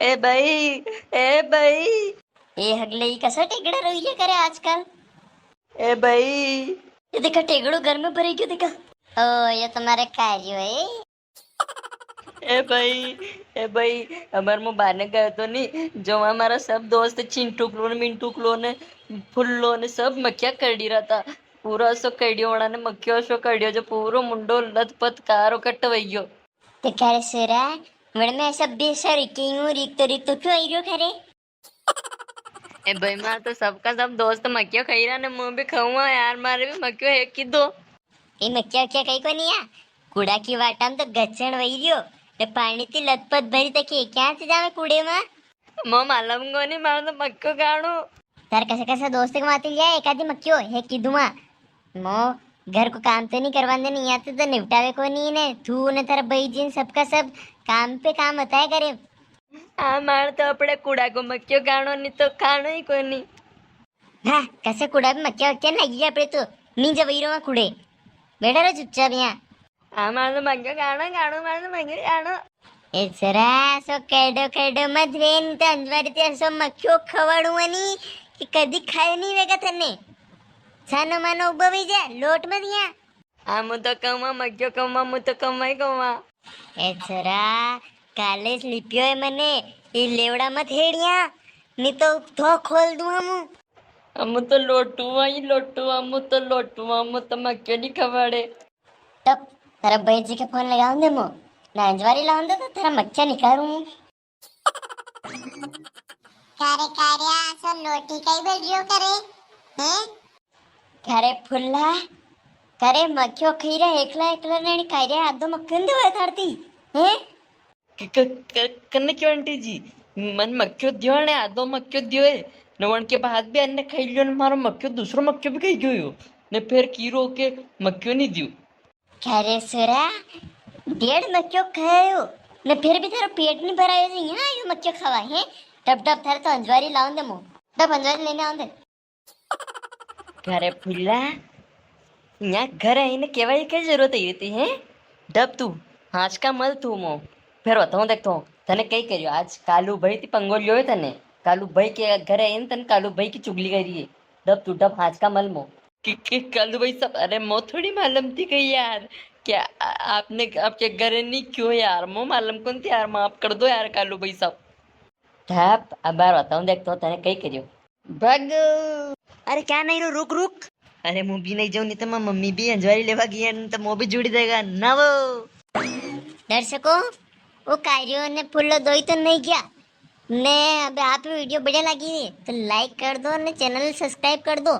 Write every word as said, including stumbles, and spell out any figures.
ए भाई, ए भाई। ए हगले, ई कसा टेगड़ा रोई रे करे आजकल? ए भाई। ये देखा, टेगड़ो घर में भरी क्यों देखा? ओ, ये तुम्हारे कार्यो है। ए भाई, ए भाई, अबार मु बाने गयो तो नी, जो हमारा सब दोस्त चिंटुकलो ने, मिंटुकलो ने, फुल्लो ने, सब मक्या करड़ी रहा था। पूरा असो करड़ियो वणा ने मक्यो असो करड़ियो जो पूरो मुंडो लथपथ कारो कट वई गयो। ते करे सेरा, वण में ऐसा बेसर के यूं रिकतो रिकतो क्यों आई रियो करे? ए भाई, मार तो सबका सब दोस्त मक्यो खाई रहा ने, मु भी खाऊंगा यार, मारे भी मक्यो है कीधो। ए मक्या क्या कई कोनी या? कूड़ा की वाटा में तो गचण वई रियो, ने पाणी ती लथपथ भरी तके क्या से जावे कूड़े में? मो मालूम कोनी, मार तो मक्यो खाणो। तार कसे कसे दोस्त के माते लिया एकादी मक्यो है कीधुआ। मो घर को काम तो नी करवा दे, नी आते तो निपटावे कोनी ने, तू ने तारा भाई जी ने सबका सब काम पे काम बताया करे। आ मार तो अपने कुड़ा को मक्यो खाणो, नी तो खाणो ही कोनी। हाँ, कसे कुड़ा भी मक्या वक्या ना ये अपने तो नी जब हीरो कुड़े। बैठा रहो चुपचाप यहाँ। आ मार तो मक्यो खाणो, खाणो, मार तो मक्यो खाणो। ए जरा सो केडो केडो मत वेन तो अंजवारी ते सो मक्यो खवाड़ू नी कि कदी खायो नी वेगा तने। छानो मानो उबो वई जा, लोट मत यहाँ। आ मु तो कमा मक्यो कमा, मु तो कमा ही कमा। ए छोरा, काले लिपियो है मने, ई लेवड़ा मत हेड़िया, नी तो थो खोल दूं मु। आ मु तो लोटू ही लोटू, आ मु तो लोटू, आ मु तो मक्यो नी खवाड़े। टप, तेरा भाई जी के फोन लगाऊं दे मु, ना अंजवारी लाऊं दे तो तेरा मक्या निकालूं। कारे कारिया, सो लोटी कई बेल रियो करे, हैं? कारे फुल्ला, कारे मक्यो खई रे एकला एकला ने कारिया आदो मक्यो नी देवे थारती, हैं? क-, क-, क-, कन्ने क्यों आंटी जी? मन मक्यो दियो ने आदो मक्यो दियो है, ने वण के बाद भी अन्ने खाई लियो ने मारो मक्यो दूसरो मक्यो भी खाई गयो यो, ने फिर कीरो के मक्यो नी दियो। कारे सोरा, डेढ़ मक्यो खायो, ने फिर भी थारो पेट नी भरायो, तो यहाँ आयो मक्यो खावा है? डब डब, थारे तो अंजवारी लाऊं दे मु, डब अंजवारी लेने आऊं दे। कारे फुल्ला, यहाँ घर आई ने केवा की कई जरूरत है थी, हैं? डब तू, हांच का मल तू मो, फिर बताऊं देख तो, तने कई करियो आज, कालू भाई ती पंगो लियो है तने, कालू भाई के घर आई ने तने कालू भाई की चुगली करी है, डब तू डब हांच का मल मो। कि, कि कालू भाई साहब, अरे मो थोड़ी मालूम थी गई यार, क्या आ-, आपने आपके घरे नी क्यों यार, मो मालूम कोनी थी यार, माफ कर दो यार कालू भाई साहब। ठप, अबार बताऊं देख तो तने कई करियो। भागो। अरे क्या नी रो, रुक रुक। अरे मु भी नी जाऊं, नी तो मां मम्मी भी अंजवारी लेवा गई है, नी तो मो भी जुड़ी देगा ना वो। दर्शकों, वो कारियो ने फुल्लो दोई तो नी गया ने, अब आप वीडियो बढ़िया लगी तो like कर दो ने channel subscribe कर दो।